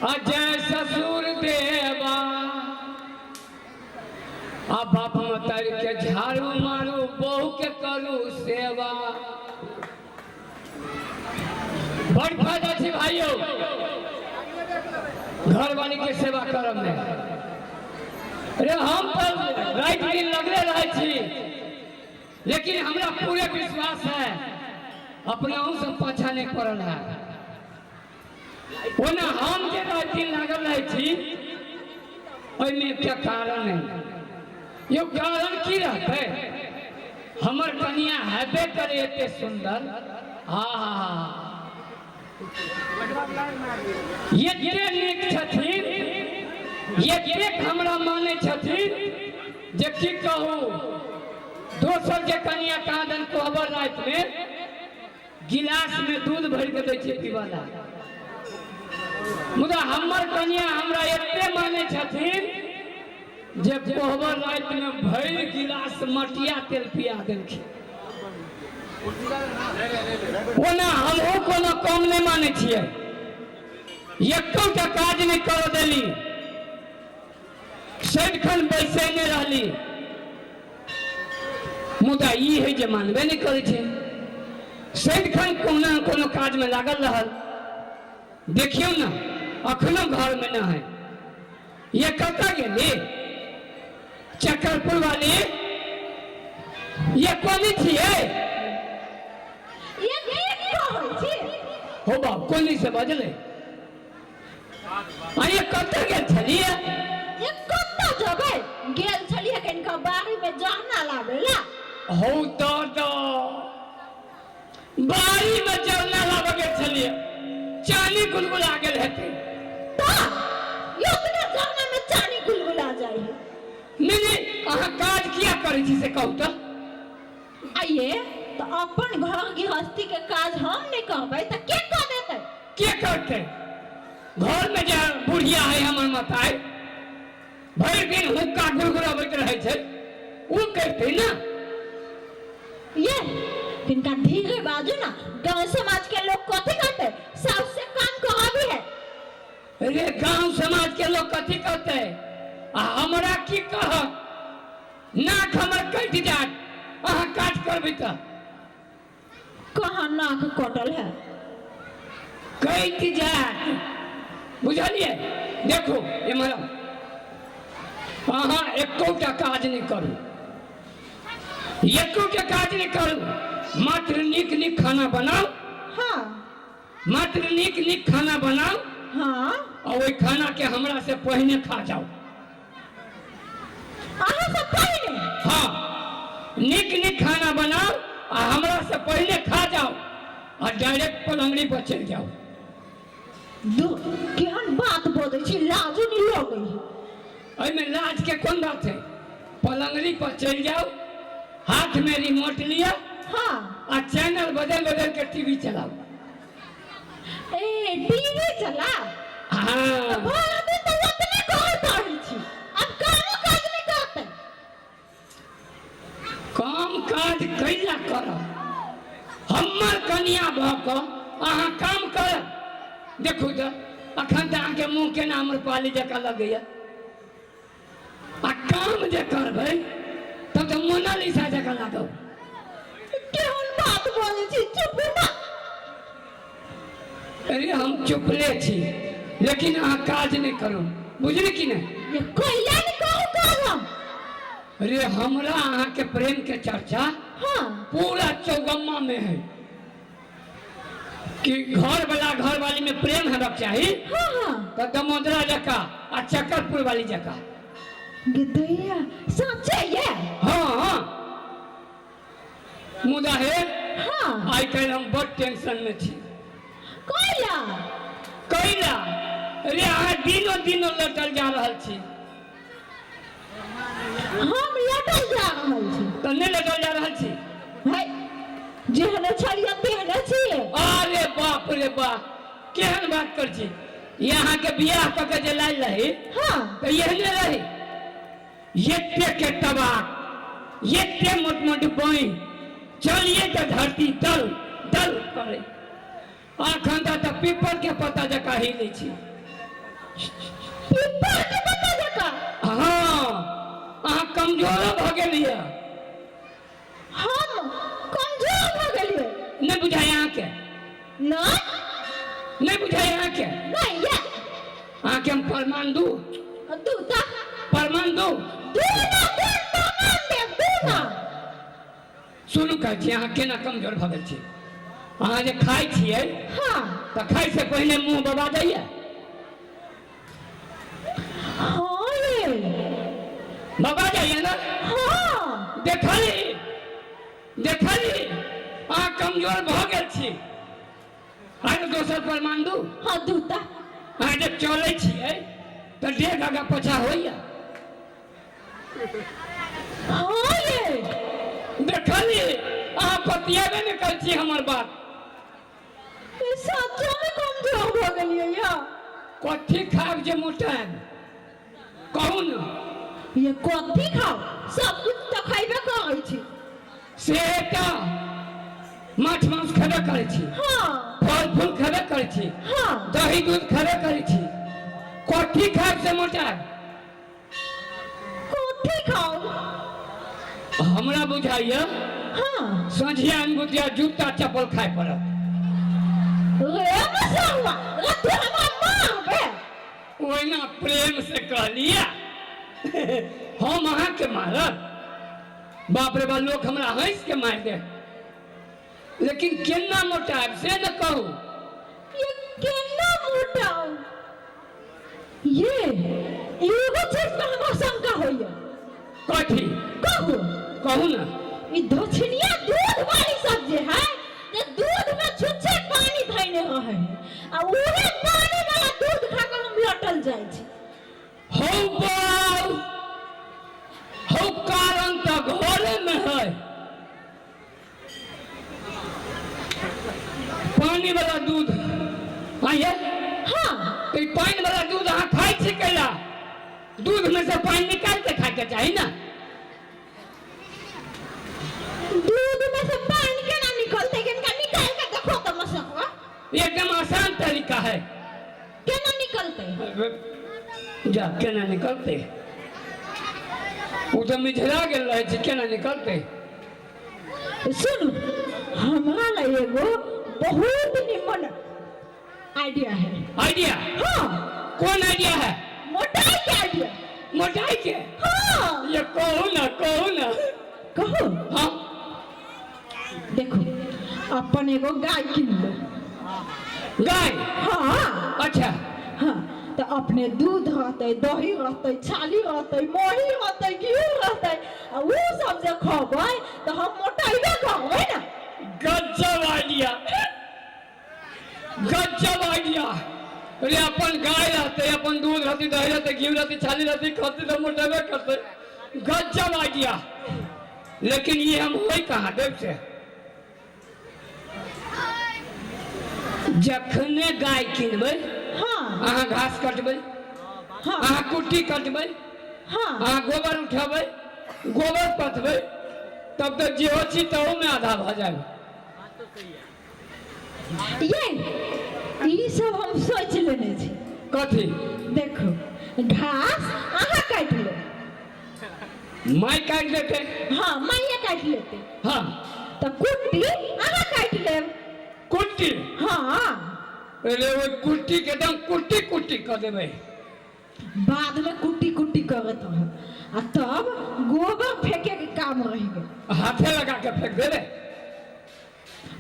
आ जय ससुर देवा आ बाप मतारी के झाड़ू मारू बहू के करू सेवा। बड़ फायदा छै भाइयो घरवाली के सेवा करब में। अरे हम तो राति दिन लगले रहै छी, लेकिन हमरा पूरे विश्वास है अपनाहू से पाछा नहीं पड़ल है। ओना हम जे राति दिन लागल रहै छी ओहिमे एकटा कारण है। यो कारण की रहतै? हमर कनिया हेबे करे एते सुंदर, हा हा हा, एते नीक छथिन, एतेक हमरा मानै छथिन जे की कहू। दोसर के कनिया कहाँ कोहबर राति में गिलास में दूध भरि के दै छै पीबऽ ला, मुदा हमर कनिया हमरा एते मानै छथिन जे कोहबर राति में भरि गिलास मटिया तेल पिया देलखिन। ओना हमहूँ कोनो कम नहि मानै छियै, एकोटा काज नहि करऽ देली, सदिखन बैसेने रहली, मुदा ई है जे मानबे नहि करै छै, सदिखन कोनो ने कोनो काजमे लागल रहल। देखियौ ने अखनो घरमे नहि है। ये कतऽ गेली चक्करपुर वाली? ये कोनी छियै? ये की कहै छी? हो बाप, कोनी से बजलै? आ ये कतऽ गेल छलियै? ये कतऽ जेबै, गेल छलियै कनिका बाड़ी में जहना लाबै ला। हौ दादा, बाड़ी में जरना लाबऽ गेल छलियै, चानी गुलगुला गेल हेतै। तऽ ये उतना जरना में चानी गुलगुला जाइ है। नहीं नहीं, अहाँ काज किया करै छी से कहू तऽ। आइए तऽ अपन घर गृहस्थी के काज हम नहि करबै तऽ के कऽ देतै? के करतै? घर में जे बुढ़िया है हमर मताई, भरि दिन हुक्का गुड़गुड़ाबैत रहै छै, ओ करतै ने। ये तिनका धीरे बाजू ना, गांव समाज के लोग कथी कहते? सास से काम कराबी है। अरे गांव समाज के लोग कथी कहते आ हमरा की कहत? नाक हमर कटि जायत अहाँ काज करबै तऽ। कहाँ नाक कटल है? कटि जायत, बुझलियै? देखू एम्हर आउ। अहाँ एकोटा काज नहि करू, एकोटा काज नहि करू, मात्र नीक नीक खाना बनाउ। हाँ। मात्र नीक नीक खाना बनाउ। हाँ। आ ओहि खाना के हमरा से पहिने खा जाउ। अहाँ से पहिने? हाँ, नीक नीक खाना बनाउ आ हमरा से पहले खा जाओ आ डायरेक्ट पलंगड़ी पर चलि जाओ। दू केहन बात बजै छी, लाजो नहीं लगै है। एहिमे लाज के कोन बात है? पलंगड़ी पर चलि जाओ, हाथ में रिमोट लिअ। हाँ। आ चैनल बदल बदल के टीवी चलाओ। ए टीवी चला? हाँ। भर दिन तो ओतने घर पढ़ै छी, अब कामो काज नहीं करते। काम काज कैला करब? हमर कनिया भऽ कऽ अहाँ काम करब? देखू तऽ अखन तऽ अहाँके मुँह केना आम्रपाली जकाँ लगैया, आ काम जे करबै तब तऽ मोनालिसा जकाँ लागब। केहन बात बोलै छी, चुप ना। अरे हम चुपले छी, लेकिन अहाँ काज नहि करू, बुझली कि नहि? ये कैला नहि करू काज हम? अरे हमरा अहाँके प्रेम के चर्चा हाँ। पूरा चौगम्मा में है कि घर वाला घर वाली में प्रेम हेबाक चाही। हाँ हाँ। तऽ दमोदरा जकाँ आ चक्करपुर वाली जकाँ। गे दैया सच्चे ये? हाँ हाँ। मुदा हे, हाँ। आइ काल्हि हम बड़ टेंशन में छी। कैला? कैला? अरे अहाँ दिनो दिनो लटल जा रहल छी। हम लटल जा रहल छी? तऽ नहि लटल जा रहल छी? है, जेहने छलियै तेहने छियै। अरे बाप रे बाप, केहन बात कर छी? यहाँ के बियाह कऽ के जे लायल रही, हाँ। तऽ एहने रही, एते के तबाक, एते मोट मोट बाँहि, चलिए तऽ धरती दल दल करे। अखन तऽ पीपल के पत्ता जकाँ हिलै छी। पीपल के पत्ता जकाँ। हाँ, अहाँ कमजोरो भऽ गेलियै। हम कमजोर भऽ गेलियै? नहि बुझाय अहाँके? नहि। नहि बुझाय अहाँके? नहि ये। अहाँके हम प्रमाण दू? दू तऽ। प्रमाण दू? दू ना, दू प्रमाण देब, दू ना। सुनू, कहै छी अहाँ केना कमजोर भऽ गेल छी। अहाँ जे खाइ छियै, तऽ खाइ से पहिने मुँह बबा जाइए? हाँ ये। बबा जाइए ने? हाँ। देखली, देखली, अहाँ कमजोर भऽ गेल छी। आरो दोसर प्रमाण दू? हाँ, दू तऽ। अहाँ जे चलै छियै तऽ डेढ़ आगा पाछा होइए? हाँ ये। देखली, अहाँ पतियाबे नहि करै छी हमर बात। ये सच्चा में कमजोर भऽ गेलियै या। कथी खायब जे मोटायब, कहू ने। ये कथी खाओ? सब कुछ तऽ खैबे करै छी। से तऽ माछ मांस खेबे करै छी। हाँ। फल फूल खेबे करै छी। हाँ। दही दूध खेबे करै छी। कथी खायब से मोटायब? कथी खाओ? हमरा बुझाइए, सँझिया अनगुतिया जूता चप्पल खाय पड़त। रे मसरुआ रे, तू हमरा मारबे? ओहिना प्रेम से कहलियै, हम अहाँके मारब? बाप रे बाप, लोक हमरा हँसि के मारि दे। लेकिन केना मोटायब से ने कहू। ये केना मोटाउ? ये एगो चीज पर हमरा शंका होइए। कथी? कहू? कहू ने। ई दक्षिणिया दूध वाली सब जे है, जे दूध में छुच्छे पानी धैने रहे है आ उहे पानी वाला दूध खा के हम लटल जाइ छी। हौ बाउ हौ, कारण तऽ घरे में है। पानी वाला दूध आइए। हाँ। तो ई पानि वाला दूध अहाँ खाइ छी कैला? दूध में से पानि निकालि के खाइके चाही ने। दूध में से पानी केना निकलतै? केना निकाल के देखो तऽ मसकवा। एकदम आसान तरीका है। केना निकलतै? जा, केना निकलतै? ओ तऽ मिझरा गेल रहै छै, केना निकलतै? सुनू, हमरा ला एगो बहुत निमन आइडिया है। आइडिया? हाँ। कौन आइडिया है? मोटाई के आइडिया। मोटाई के? हाँ। ये कहू ना, कहू ना। कहू? हाँ। देखो, अपन एगो गाय किन लो। गाय? हाँ। अच्छा। हाँ, तो अपने दूध रहतै, दही रहतै, छाली रहतै, मही रहतै, घी रहतै आ उ सब जे खबै तऽ हम मोटाइबे करबै ने। गजब आइडिया, गजब आइडिया। अरे, अपन गाय रहते, अपन दूध रहती, दही रहते, घी रहती, छाली रहती, खते तो मोटेबे करते। गजब आइडिया, लेकिन ये हम होई कहाँ देव से? जखने गाय किनबै, अहाँ घास कटबै, अहाँ कुट्टी कटबै, अहाँ गोबर उठेबै, गोबर पथबै, तब तऽ जेहो छी तहूमे आधा भऽ जायब। ये ई सब हम सोच लेने छी। कथी? देखो, घास अहाँ काटि लो। माय काटि देतै? हाँ, माइये काटि लेतै। तऽ कुट्टी अहाँ काटि लेब। कुट्टी? हाँ। अरे, ओहि कुट्टी के एकदम कुट्टी कुट्टी कऽ देबै। बाद में कुट्टी कुट्टी करत रहब आ तब गोबर फेंके के काम रहि गेल। हाथे लगा के फेंक देबै।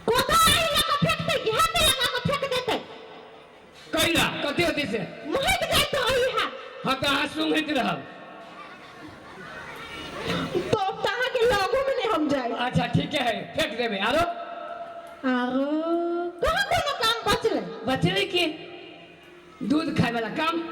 कोदारि लऽ कऽ फेंकतै कि हाथे लगा कऽ फेंक देतै? कैला, कथी होती से? महक जाइत रही है। हाँ, तऽ अहाँ सुंघैत रहब। तब तऽ अहाँके लगो में नहीं हम जाए। अच्छा, ठीक है, फेंक देबै। आरो? आरो कहाँ कोनो काम बचलै? बचलै की? दूध खाय वाला काम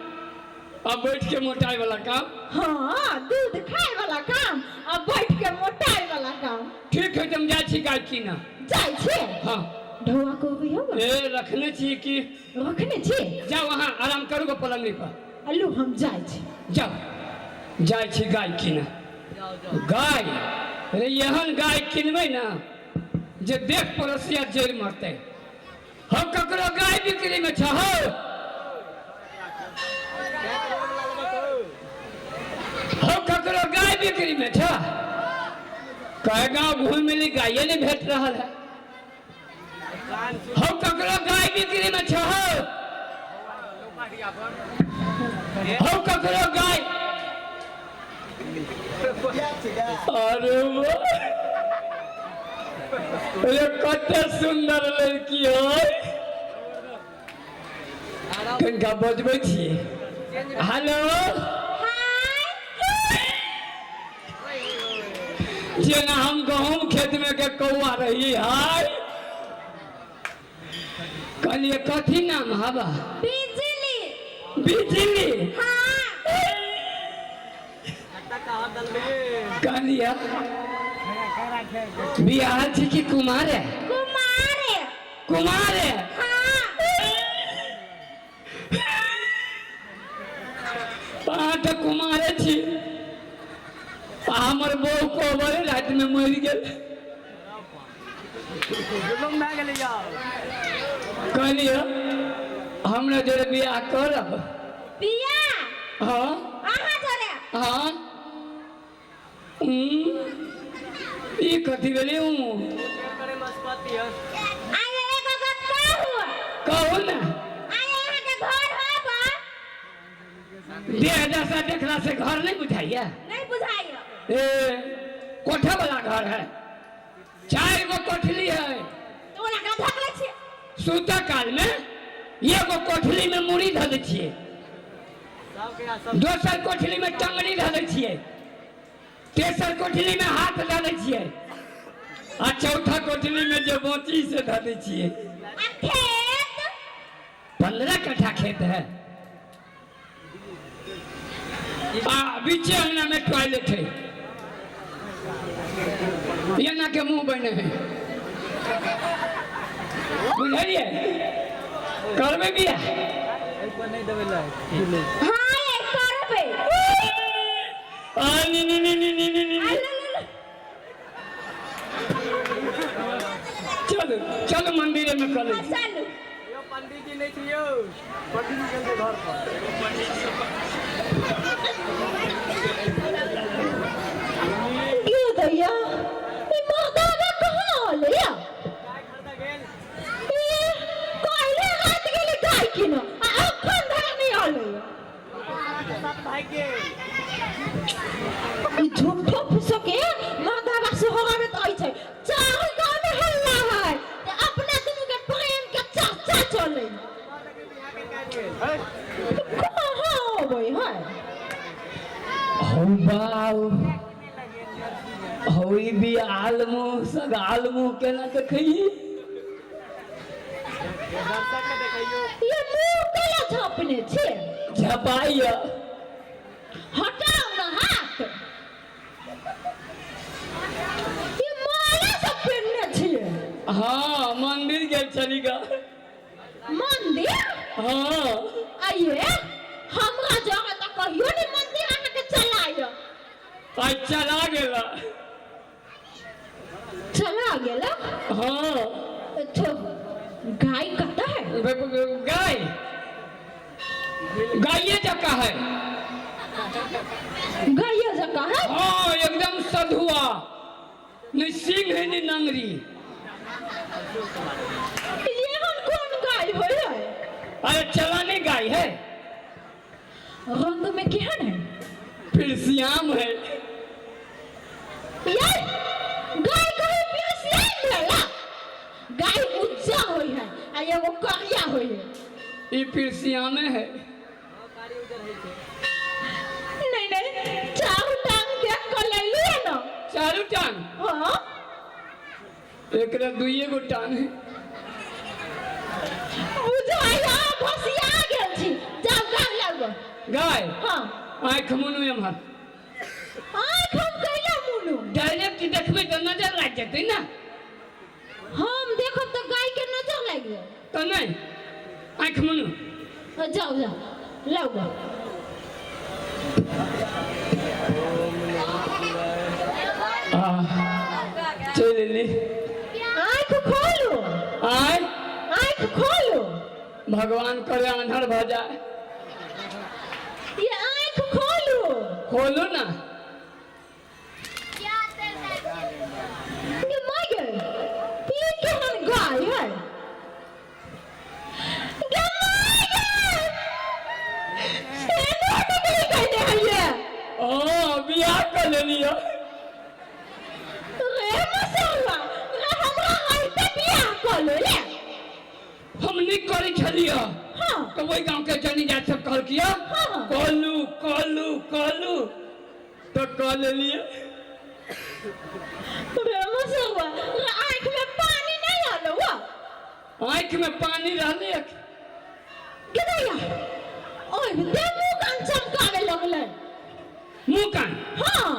आ बैठ के मोटाइ वाला काम। हाँ, दूध खाए वाला काम आ बैठ के मोटाए वाला काम। ठीक है, तऽ हम जाइ छी गाय कीनऽ। जाइ छी? हाँ। ढौआ कोबी हो? ए, रखने छी की। रखने छी? जाउ, अहाँ आराम करू गो पलंगी पर। अल्लू, हम जाइ छी। जाउ, जाइ छी गाय कीनऽ। गाय रे, एहन गाय किनबै ने जे देख पड़ोसिया जरि मरतै। हम ककरो गाय बिक्री में छ हौ? हौ ककरो गाय बिक्री में छ कए गाँव घूमि मिली गाये नहीं भेट रहल है। हौ ककरो गाय बिक्री में छ हौ हौ ककरो गाय। अरे वाह, अरे कते सुंदर लड़की है। कनिका बजबै छियै। हेलो, जेना हम गहूम खेत में के कौआ रही। हाय, कहलिए कथी नाम हवा? बिजली। बिजली? हाँ। कहलिए बियाह छी कि कुमार है? कुमार है। कुमार है? हाँ। अहाँ तऽ कुमारे छी आ हमर बहू कोबर रातिमे मरि गेल। कहलिए हमरा जोरे बियाह करब? बियाह? हाँ। अहाँ जोरे? हाँ। ई कथी भेलै? ऊ आइ एगो गप कहू? कहू ने। आइ अहाँके घर हब? देह दशा देखला से घर नहीं बुझाइया? नहीं बुझाइया। ए कोठा वाला घर है, 4 गो कोठली है। तो ओना का धकले छी? सूता काल में एगो कोठली में मुड़ी धऽ दै छियै, दोसर कोठली में टंगड़ी धऽ दै छियै, तेसर कोठली में हाथ धऽ दै छियै आ चौथा कोठली में जे बची से धऽ दै छियै। आ खेत? 15 कट्ठा खेत है आ बीचे अंगना में टॉयलेट है। एना के मुंह बने है, बुझलिए? करबै बियाह? हाँ, ये करबै। आ नी नी नी नी नी नी नी। आ, लो, लो, लो। चलू चलू, मंदिरे में कर लै हाँ, छी। चलू। पंडीजी नहीं छियो, पंडीजी गेल घर पर। गे दैया, ई मर्दाना कहाँ अलै? ए काल्हि राति गेली गाय किन आ अखन धरि नहि अलै। ई झूठो फूसो के मर्दाना से होगाबैत अछि। चारू गाँव में हल्ला है ते अपना दुनू के प्रेम के चर्चा चलै। कहाँ अबै है? हौ बाउ, हौ ई बियाल मुँह सगाल मुँह केना देखैयै? ये मुँह केला झाँपने छै? झपाइया। हटाउ न हाथ। ये माला सब पेरने छियै? हाँ, मंदिर गेल छली गा। मंदिर? हाँ। आइए हमरा जगह तऽ कहियो नहि मंदिर अहाँके चलाय। आइ चला गेला। चला गेला? हाँ। अच्छा, गाय कतऽ है? गाय गाये जकाँ है। गाय जकाँ है? हाँ, एकदम सधुआ, नहीं सिंह है नहीं नंगरी। एहन कोन गाय होइ है? अरे चलाने गाय है। रंग में केहन है? फिर श्याम है। यार गाय कहीं पिरसियाम भेला? गाय उज्जर होइ है आ एगो करिया होइ है। ई फिर श्यामे है। नहीं नहीं, चारू टांग देख के लेलिए न। चारू टांग? हाँ। एकरा दुइये गो टांग है। बुझाइया भसिया गेल छी। जाउ गाय लागो। गाय? हाँ। आँखि मुनू एम्हर। आँखि हम कैला मुनू? डायरेक्ट देखबै तऽ नजर लागि जेतै ने। हम देखब तऽ गाय के नजर लागि जाय। तऽ नहि, आँखि मुनू। जाउ जाउ लाउ गाय। चलि एली। आँखि खोलू। आँय? आँखि खोलू। भगवान करे आन्हर भऽ जाय। ये आँखि खोलू। खोलू ना। गे माय गे, ई केहन गाय है? गे माय गे, सेनो निकली गई है ये। ओ बियाह कऽ लेलियै। रे मसरुआ, रे हमरा रहते बियाह कऽ लेले। हम नीक करै छलियै। हाँ। तऽ ओहि गाँव के जनी जात सब कहलकिया हाँ। कहलू कहलू कहलू तऽ कऽ लेलियै। रे मसरुआ, रे आँख में पानी नहीं आलो वा। आँखि में पानी रहलै। गिरैया ओए दे मुँह कान चमकावे लगलै। मुँह कान? हाँ।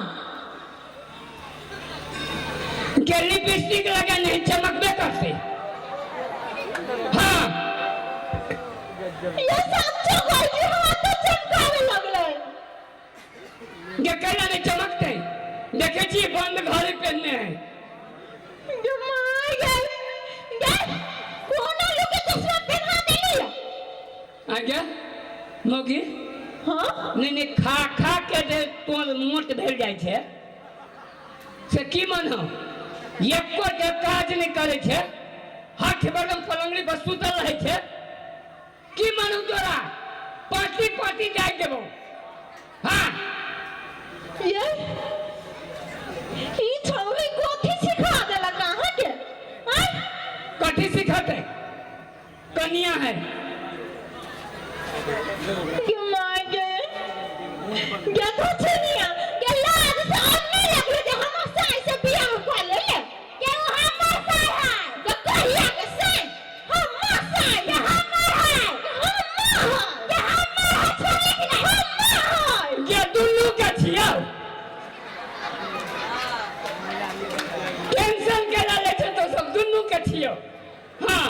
के लिपस्टिक लगा नहीं चमकबे करते। हाँ। ये सच्चो कहै छी, हमरा तऽ चमकावे लगलै। के कैला नहीं चमकते? देखे छी बंद घड़ी पहनने है। गे my गे, गे कोना लोग के चश्मा पहना देली? आगे मौगी। हाँ। नहीं नहीं, खा खा के जे तोर मोट भेल जाइ छै से की मन हो? एको के काज नहीं करे छै, हाथ बगम पलंगड़ी पर सुतल रहै छै। की मन हो तोरा? पाटी पाटी जाय देबो। हाँ। ये ई छौरी कथी सिखा देलक अहाँके? आँय? कथी सिखते? कनिया है। गे my गे, गे धुछनिया, गे लाज से अब नहीं लगले जे हमर साई से बियाह कऽ लेले। गे ओ हमर साई है। गे कहिया के साई? हमर साई। गे हमर है। गे हमर है। गे हमर है, छोड़े कि नहीं? हमर है। गे दुनू के छियौ। टेंशन केला लै छै तो सब दुनू के छियौ। हाँ।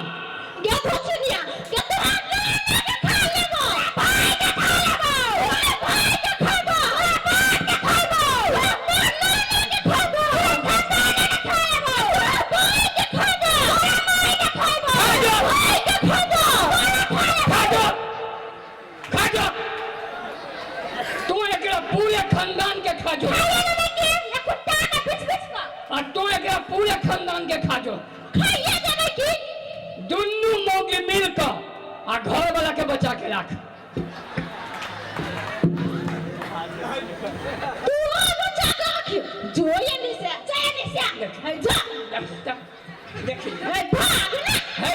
गे धुछनिया, गे तोरा नाना के खा लेबो, भाई के खा लेबो, ओए भाई के खाबो, ओए बाप के खाबो, ओए नाना के खाबो, ओए खानदान के खा लेबो, ओए भाई के खाबो, ओए माई के खाबो, खा जो। भाई के खाबो, ओए खा लेबो। खा जो, खा जो, तू एकरा पूरे खानदान के खा जो। खाइए लेबै की? ये कुत्ता के बीच बीच कऽ। आ तू एकरा पूरे खानदान के खा जो। खाइए जेबै की? दुनू मौगी मिल कऽ आ घर वाला के बचा के राख। तू और बचा के रखियो। जो ये निशा, जा ये निशा। हे जा। देख, देख, देखी। हे भाग ना। हे,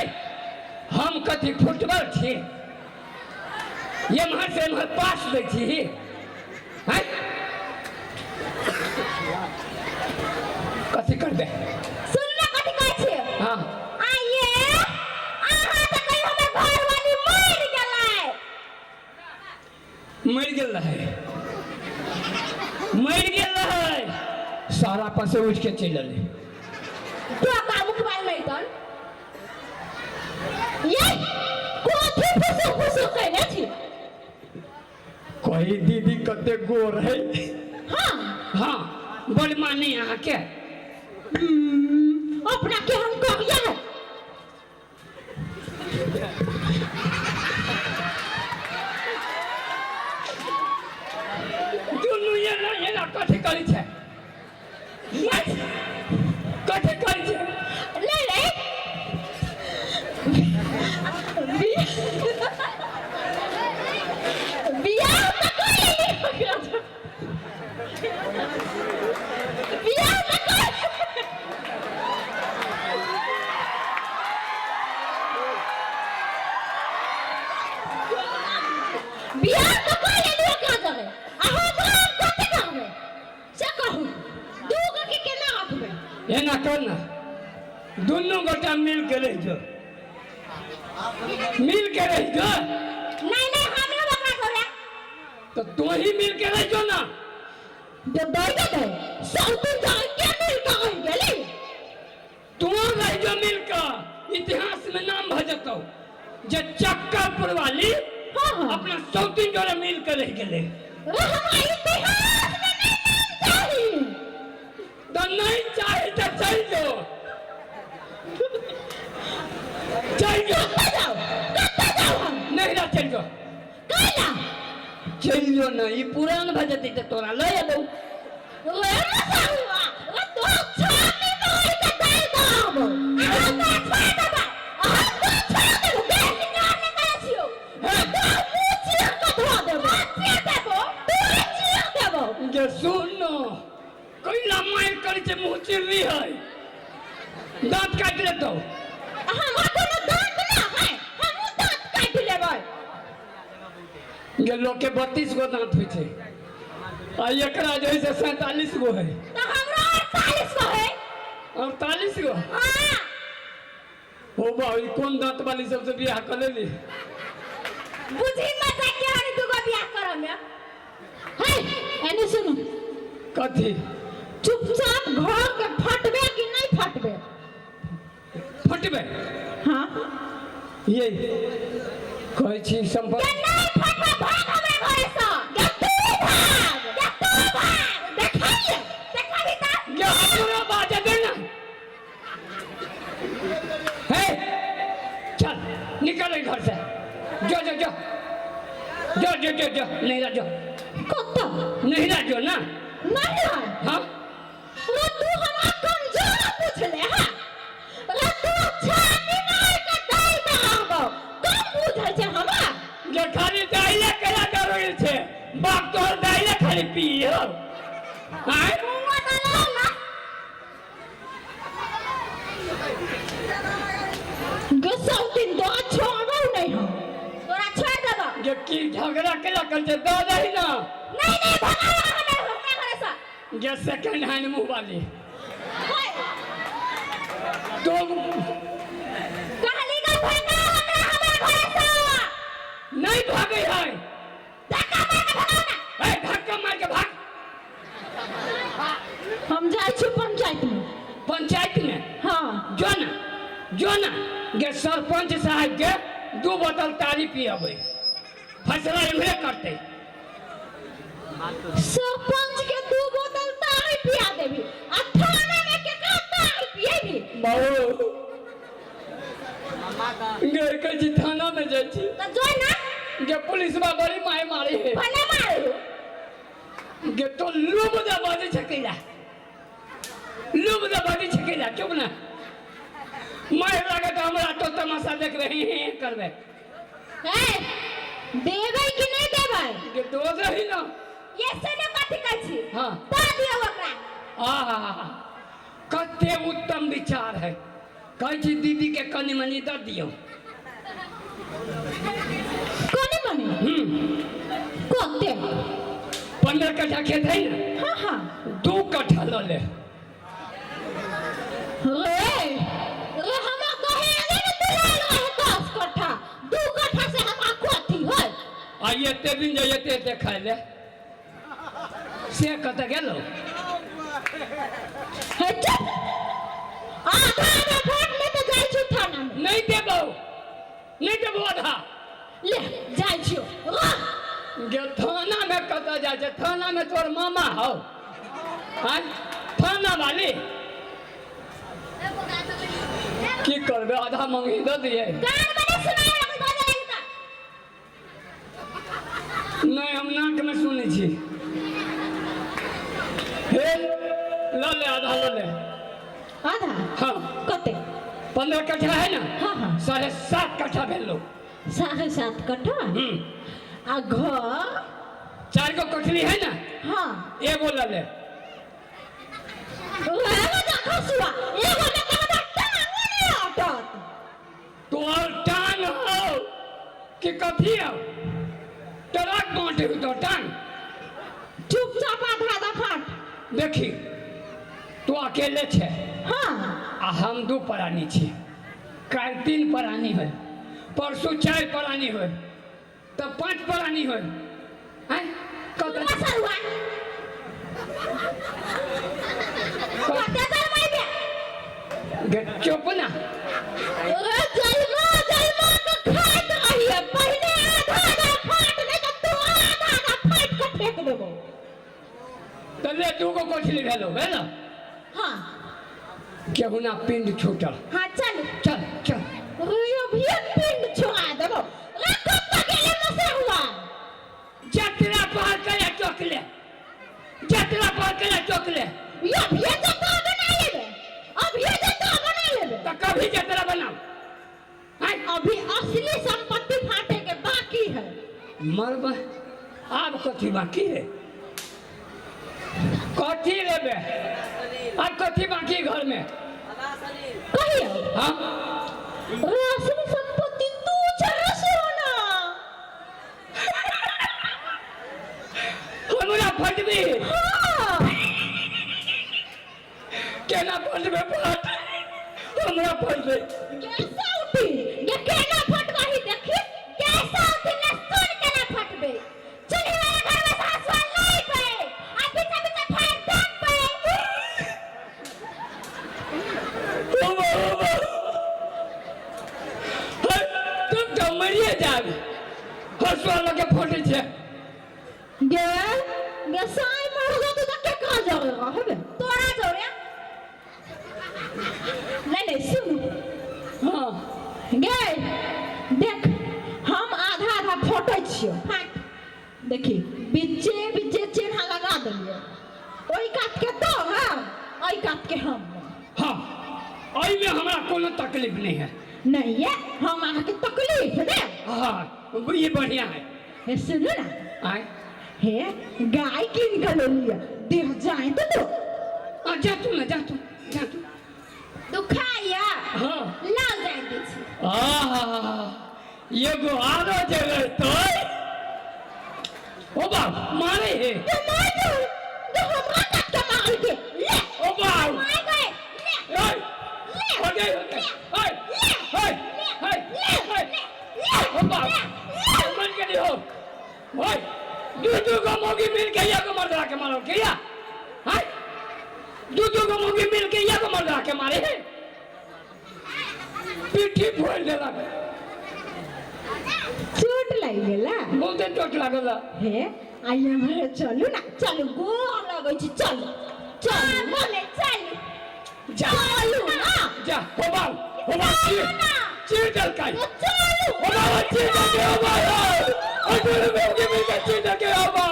हम कथी फुटबॉल छी? एम्हर से एम्हर पास दै छी। हैं? कथी करबै? सुन ना कथी कहै छी। हाँ। आइए, अहाँ तऽ कहियो हमर घरवाली मरि गेलै। मरि गेल रहै, मरि गेल रहै, सारा पर से उठि के चलि एलै। टोका मुखबाल मरितन। ये कथी फुसुर फुसुर कयने छी? कही दीदी कते गोर है। हाँ। हाँ, बड़ माने अहाँके। अपना के हम करिया है। दुनू एना एना कथी करै छै? कथी करै छै? नहीं नहीं, बियाह तऽ कऽ लेली ओकरा से। बियाह तऽ कऽ बियाह तऽ कऽ लेली ओकरा जरे। आ हमरा हम कथी करबै से कहू? दू गो के केना रखबै? एना कर ना, दुनू गोटा मिल के रहि जो, मिल के रहि जो। नहीं नहीं, हम लोग ओकरा घरे। तो तू ही मिल के रहि जो ना। जे दई दे दे सब तू जान के मिल के रहि गेली। तू रहि जो मिल के, इतिहास में नाम भऽ जेतौ जे चक्करपुर वाली हाँ, हाँ। अपना सौतीन जोड़े मिल के रहि गेलै। रे हमरा इतिहास में नहीं नाम चाही। तऽ नहीं चाही तऽ चलि जो, चलि जो। कतऽ जाउ? कतऽ जाउ हम? नैहरा चलि जो। कैला? चलि जो ने, ई पुरान भऽ जेतै तऽ तोरा लऽ एबौ। रे मसाहुआ, रे तो छाती मारि के दाइ दहबो। अहाँ तो छोड़ देबै, अहाँ तो छोड़ देबै, देह सिंगार नहि करै छियौ। हे, तो मुँह चीर के धो देबो। चीर देबो, तोरे चीर देबो। गे सुन न, कैला मारि करै छै, मुँह चिरली है, दाँत काटि लेतौ। हमरा कोनो दाँत नहि है, हमहूँ दाँत काटि लेबै। गे लोकके 32 गो दाँत होइ छै आ एकरा जे है से 47 गो है। तऽ हमरो 48 गो है। 48 गो? हाँ। ओ बाबू, ई कोन दाँत वाली सबसे बियाह कऽ लेली? बुझी मजा के हनी दूगो बियाह करऽ में। हे, एने सुनू। कथी? चुपचाप घर के फटबे कि नहीं फटबे? फटबे। हाँ। ये कहै छी संपर्क के नहीं फटबे, भाग हमरा घरे से। के तू भाग, के तू भाग। देखाइए, देखाबी त। ये हमरा बाजे दे ना। हे चल निकल एहि घर से, जो जो जो जो जो जो जो नहीं रह जो। कत? नहीं रह जो ना। नहीं रह। हाँ। रे तू हमरा कमजोर पूछले हाँ? रे तू छाती मार के दाइ दहबो, कम बुझै छै हमरा? जे खाली दाइले केला जरूरी छै, बाप तोहर दाइले खाली पी हो। आँय? मुँह दलाल ना। गे सब दिन तोरा छोड़बो नहीं हम। तोरा छोड़ देबो। जे की झगड़ा केला कर छै, दऽ दही ना। नहीं नहीं, भगाओ हमरा हमरा घरे से। जे सेकंड हैंड मुँह वाली। होय। तो कहली गे भगाओ हमरा हमरा घरे से। नहीं भागे है। धक्का मार के भगाओ ना। ए, धक्का मार के भाग। हम जाइ छी पंचायत में। पंचायत में? हाँ। जो ना, जो ना, गे सरपंच साहब के 2 बोतल तारी पियबै, फैसला इम्हरे करतै। सरपंच के 2 बोतल तारी पिया देबी आ थाना में केकरा तारी पिएबी? बाबू गे कहै छी थाना में जाइ छी। तऽ जो ना। गे पुलिसवा बड़ी माय मारे है। भले मारू। गे तो लूब दे बाजै छै कैला, लूब दे बाजै छै कैला, चुप ना। मारि लागत हमरा तो तमाशा देख रही हैं करबे। हे, देबै कि नहीं देबै? गे दो रही ना। ये सुनो कथी कहै छी? हाँ। दऽ दियौ ओकरा। आहा, कते उत्तम विचार है। कहै छी दीदी के कनि मनि दऽ दियौ। कनि मनि? कते? 15 कट्ठा खेत है ना? हाँ, हाँ। 2 कट्ठा लऽ ले। रे, रे हमरा दहेजे में दिलायल रहे 10 कट्ठा, 2 कट्ठा से हमरा कथी होय? आ एते दिन जे एते एते खाय ले से कतऽ गेलौ? हे चुप, आधा आधा फाट ले तऽ जाइ छी थाना में। नहीं देबौ, नहीं देबौ आधा। ले जाइ छियौ। रह। गे थाना में कतऽ जाइ छै? थाना में तोर मामा हौ। आँय? थाना वाली की करबै? आधा मंगी दऽ दियै। कान में नहीं सुनाय लगल, बाजऽ लागि तऽ। नहीं, हम नाक में सुनै छी। हे लऽ ले, आधा लऽ ले। आधा? हाँ। कते? 15 कट्ठा है ना? हाँ, हाँ। 7.5 कट्ठा भेलो। 7.5 कट्ठा? आ घर? 4 गो कोठली है ना? हाँ। एगो लऽ ले। एगो जा खसुआ, एगो में तऽ हमरा टांग नहि अटत। तोहर टांग हौ कि कथी हौ? ट्रक बाँटे हौ तोहर टांग। चुपचाप आधा आधा फाट। देखी तू अकेले छे। हाँ। आ हम 2 प्राणी छी, काल्हि 3 प्राणी होय, परसू 4 प्राणी होय, तब 5 प्राणी होय। आँय? कतऽ मसरुआ। कतऽ जलमैबे? गे चुप ना। रे जलमा जलमा के खाइत रहिए, पहिले आधा आधा फाट, नहीं तऽ तू आधा आधा फाटि के फेंक देबो। तऽ ले 2 गो कोठली भेलो, भेलो? हाँ। केहुना पिंड छूटल। हाँ चल। चल चल। रे अभी पिंड छुआ देबो। रे कतऽ गेलै मसरुआ? जतरा रोकले? ये अभी जतरा बना लेबे, अभी जतरा बना लेबे। तो कभी जतरा बनाओ। अभी असली संपत्ति फाटे के बाकी है। मरब आब कथी बाकी है? कथी लेबे? अब कथी बाकी घर में? कहियो। हाँ असली संपत्ति तू छे सोना। हमरा फटबी? हाँ। केना फटबे? फट हमरा फटबे। कैसा उठी ये केना फटवाही देखी? कैसा उठी ने सुन केना फटबे? चूल्हे वाला घर में हंसुआ नहीं पे आ पीछे पीछे फाड़ दम पे। ओ बाबा तुम तो मरिए जाब। हंसुआ लगे फटे छे। गे गे साई मर गो तो के कहा जावे हबे? तोरा जोरे। नहीं नहीं सुन। हाँ गे देख हम आधा आधा फोटो छियो। फाट देखी बीचे बीचे चिन्ह लगा देलिए। ओहि कात के तो हम, ओहि कात के हम। हाँ एहिमे हमरा कोनो तकलीफ नहीं है। नहीं ये हम अहाँ के तकलीफ दे। हाँ ये बढ़िया है। हे सुनू ना। आय हे गाय कीन के ले लिया देह जाए तो दो। आ जा तू ना, जा तू, जा तू। दुखाया। हाँ लाओ जाए दै छी। आहा एगो आरो जगह तो ओ बाप मारे हे। ये मार दो, ये हमरा काट के मार दे। ले ओ बाप मार गए। ले ओए ले हो गए हो गए। ओए ले ओए ओए ले ओए ले ओ बाप मर के नहीं हो। ओए दू दू गो मौगी मिल के एगो मर्दा के मारो क्या? हाय दू दू गो मौगी मिल के एगो मर्दा के मारे है। पीठी फोड़ देलक। चोट लागि गेला। बहुते चोट लागल। हे आइ हमरा चलू ना, चलू गोर लगै छी, चलू चलू मने चलू जा चलू ना। जा हो बाप हो बाप चीर देलकै। चलू हो बाप चीर देलकै। हो बाप ओ दुनू मौगी मिल के चीर देलकै। हो बाप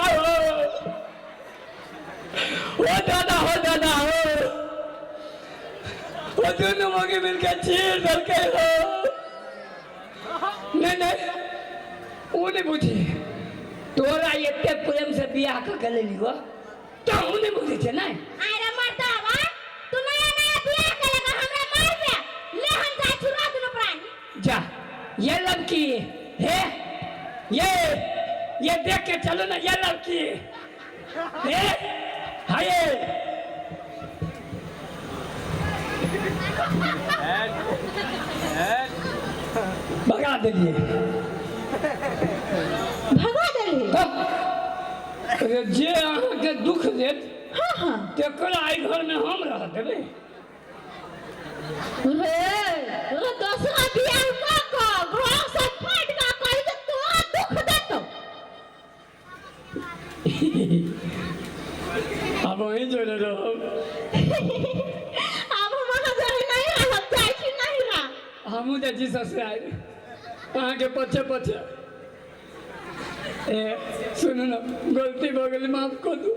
ओ दादा हो दादा हो ओ दुनू मौगी मिल के चीर देलकै हो। नहीं नहीं ओ नहीं बुझी तोरा एते प्रेम से बियाह कऽ के लेलियो तो ओ नहीं बुझै छै। नहीं आरे मर्दावा तू नया नया बियाह केलक हमरा मारबे। ले हम जाइ छी रात दुनू प्राणी। जा ये लड़की हे ये देख के चलो ना ये लड़की हे हाय भगा देलिए। भगा देलिए। अरे जे अहाँके दुख देत हाँ हाँ तेकरा एहि घरमे हम रह देबै। रे रे दोसरा बियाह कऽ कऽ घर से फाटि कऽ कहि जे तोरा दुख देतौ। आब अहीं जोड़े रहब। आब हम अहाँ जोड़े नहीं रहब, जाइ छी नहिरा। हमहूँ जाइ छी ससुरारि अहाँके पछे पछे। ए सुनू ने गलती भऽ गेलै माफ कऽ दू।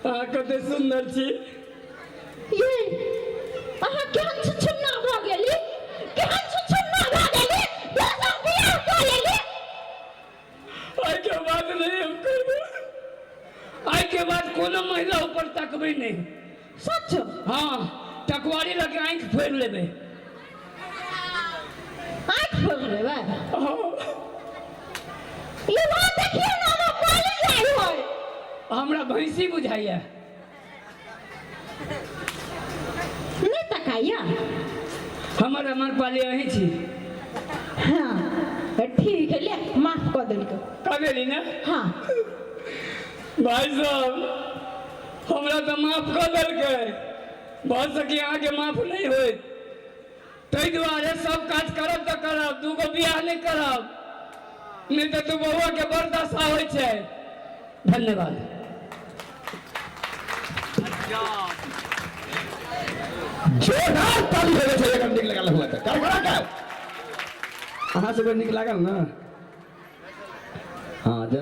अहाँ कते सुन्दर छी। ये अहाँ केहन छुछुन्नर भऽ गेली, केहन छुछुन्नर भऽ गेली, दोसर बियाह कऽ लेली। आइके बाद नहीं हम करबै। आइके बाद कोनो महिला ऊपर तकबै नहीं। सच? हाँ टकवारी लगे आँखि फोड़ि लेबै। आँखि फोड़ि लेबै? हाँ। ये बात देखियौ ने हमरा पाली जाइ है। हमरा भैंसी बुझाइया। नहीं तकाइया। हमर अमर पाली अहीं छी। हाँ ठीक है ले माफ कऽ देलकै। कऽ देली ने? हाँ। भाई साहब हमरा तऽ माफ कऽ देलकै। भऽ सकी अहाँके माफ नहीं होइत। ताहि दुआरे सब काज करब तऽ करब, दूगो बियाह नहीं करब, नहीं तऽ दू बउआ के बड़ दशा होइ छै। धन्यवाद। जोरदार ताली होवे छै अगर नीक लागल हुआ तऽ गड़गड़ा के। अहाँ सबके नीक लागल ने? हाँ जेना